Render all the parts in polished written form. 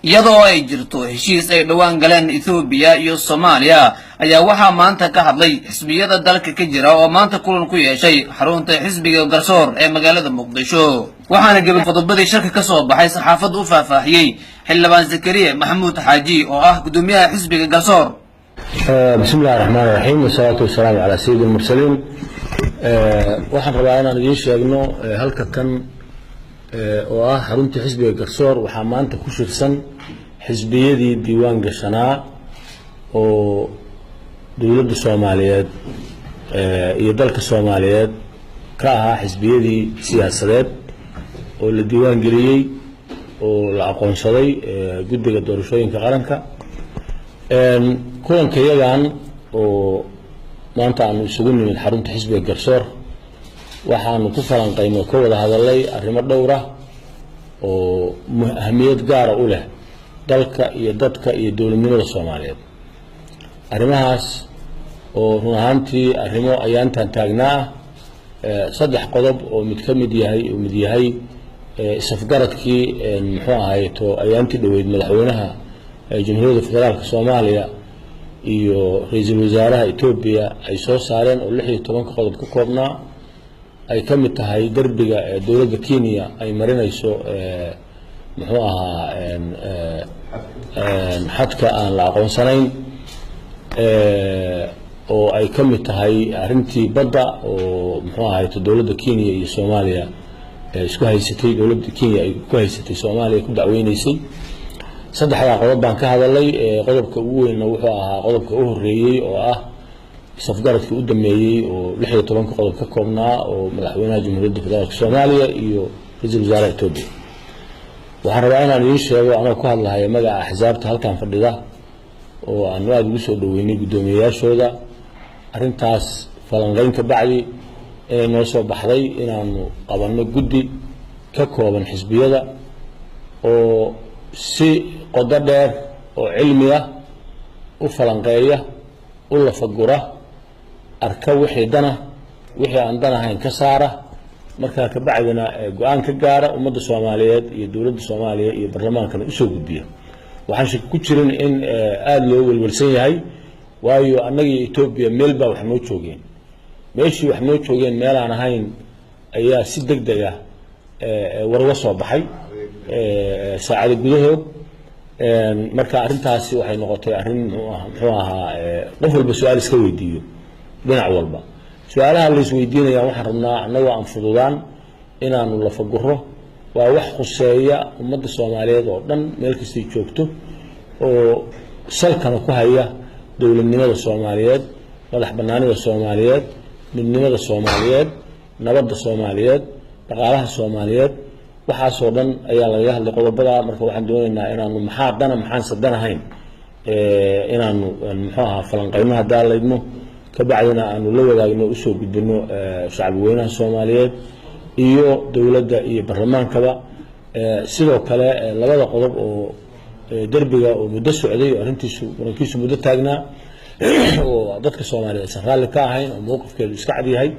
Iyadoo ay jirto heshiis ay dhowaan galeen Ethoobiya iyo Soomaaliya, ayaa waxaa maanta ka hadlay xisbiyada dalka ka jira oo maanta kulan ku yeeshay xarunta xisbiga Garsoor ee magaalada Muqdisho. Waxaana geba qodobadii shirka ka soo baxay saxaafadda u faahfaahiyey Xildhibaan Zakariya Maxamuud Xaaji oo ah guddoomiyaha xisbiga Garsoor. بسم الله الرحمن الرحيم، والصلاة والسلام على سيد المرسلين. Waxaan rabaa inaan idiin sheegno halka kan oo ah xaruntii xisbiga Garsoor waxaa maanta ku shirsan xisbiyadii diiwaan gashanaa oo dowladda Soomaaliyeed iyo dalka Soomaaliyeed ka ahaa xisbiyadii siyaasadeed oo la diiwaan geliyey oo la aqoonsaday Guddiga Doorashooyinka Qaranka. Kulanka yagan oo maanta aanu isugu nimid xarunta xisbiga Garsoor waxaanu ku falanqaynay oo ka wada hadalay arrimo dhowra oo ahamiyad gaara u leh dalka iyo dadka iyo dowladnimada Soomaaliyeed. Arrimahaas oo run ahaantii arrimo ayaantan taagnaa ah, saddex qodob oo mid ka mid yahay uu mid yahay isafgaradkii, muxuu ahayto, ayaantii dhoweyd madaxweynaha Jamhuuriyadda Federaalka Soomaaliya iyo ra-iisul wasaaraha Etoobiya ay soo saareen oo 16-ka qodob ka koobnaa, ay ka mid tahay derbiga dowladda Kenya ay marinayso, muxuu ahaa, xadka aan la aqoonsanayn, oo ay ka mid tahay arrintii badda oo, muxuu ahayto, dowladda Kenya iyo Soomaaliya isku haysatay, dowladda Kenya ay ku haysatay Soomaaliya, ku dacweyneysay. Saddexdaa qodob baan ka hadalay. Qodobka ugu weynna wuxuu ahaa qodobka u horeeyey oo ah isafgaradkii u dameeyey oo 16-ka qodob ka koobnaa oo madaxweynaha Jamhuuriyadda Federaalka Soomaaliya iyo ra-iisul wasaaraha Etoobiya. Waxaan rabaa inaan idiin sheego, anoo ku hadlahaya magaca axsaabta halkan fadhida oo aanu aada ugu soo dhaweynay guddoomiyeyaashooda, arrintaas falanqeyn ka bacdi inay noo soo baxday inaanu qabanno guddi ka kooban xisbiyada oo si qodo dheer oo cilmi ah u falanqeeya, u lafagura, arka wixii dana, wixii aan dan ahayn ka saara, markaa kabacdina go-aan ka gaara, ummadda Soomaaliyeed iyo dowladda Soomaaliya iyo baarlamaankana usoo gudbiya. Waxaan shaki ku jirin in aada loo welwelsan yahay, waayo annaga iyo Etoobiya meel baa wax noo joogeen. Meeshii wax noo joogeen meelaan ahayn ayaa si deg deg ah war uga soo baxay saacado gudahood. Marka arrintaasi waxay noqotay arrin muxuu ahaa, qof walba su-aal iska weydiiyo. Dhinac walba su-aalaha la isweydiinaya waxaan rabnaa annagoo aan fududaan inaanu lafaguro. Waa wax khuseeya ummadda Soomaaliyeed oo dhan meel kastay joogto, oo salkana ku haya dowladnimada Soomaaliyeed, madax banaanida Soomaaliyeed, midnimada Soomaaliyeed, nabadda Soomaaliyeed, dhaqaalaha Soomaaliyeed. Waxaasoo dhan ayaa lagaga hadlay qodobada. Marka waxaan doonaynaa inaanu maxaa dana, maxaanse dan ahayn, inaanu, muxuu ahaa, falanqayno haddaa laydmo, kabacdina aanu la wadaagno, usoo gudbino shacbi weynaha Soomaaliyeed iyo dowladda iyo baarlamaankaba. Sidoo kale labada qodob oo derbiga oo muddo socday oo arrintiisu murankiisu muddo taagnaa oo dadka Soomaaliyeed aysan raalli ka ahayn oo mowqifkeedu iska cad yahay,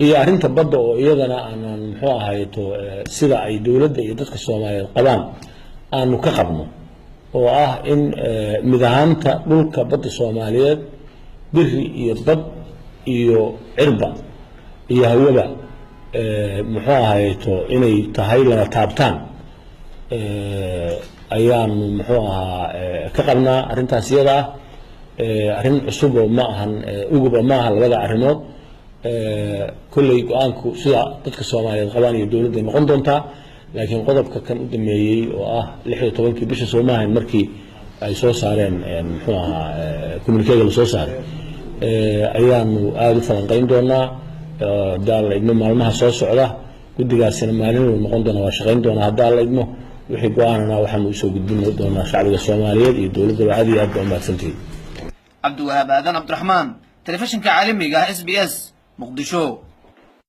iyo arrinta badda oo iyadana aanan, muxuu ahayto, sida ay dowladda iyo dadka Soomaaliyeed qabaan aanu ka qabno, oo ah in mid ahaanta dhulka badda Soomaaliyeed, biri iyo bad iyo cirba iyo hawaba, muxuu ahayto, inay tahay lama taabtaan ayaanu, muxuu ahaa, ka qabnaa. Arrintaas iyada ah arrin cusub oo ma ahan, uguba ma aha labada arrimood. Kolley go-aanku sida dadka Soomaaliyeed qabaan iyo dowladday noqon doontaa, laakiin qodobka kan u dameeyey oo ah 16-kii bisha soomahan markii ay soo saareen, muxuu ahaa, communiqué-ga lasoo saaray, ayaanu aada u falanqeyn doonaa haddaa la idmo maalmaha soo socda. Guddigaasina maalin uu noqon doona, waa shaqayn doonaa haddaa la idmo. Wixii go-aanana waxaanu usoo gudbin doonaa shacbiga Soomaaliyeed iyo dowladdaba. Aad iyo aad baa umahadsantihiin. Cabdiwahaab Aadan Cabdiraxmaan, telefishinka caalamiga ah SBS, Muqdisho.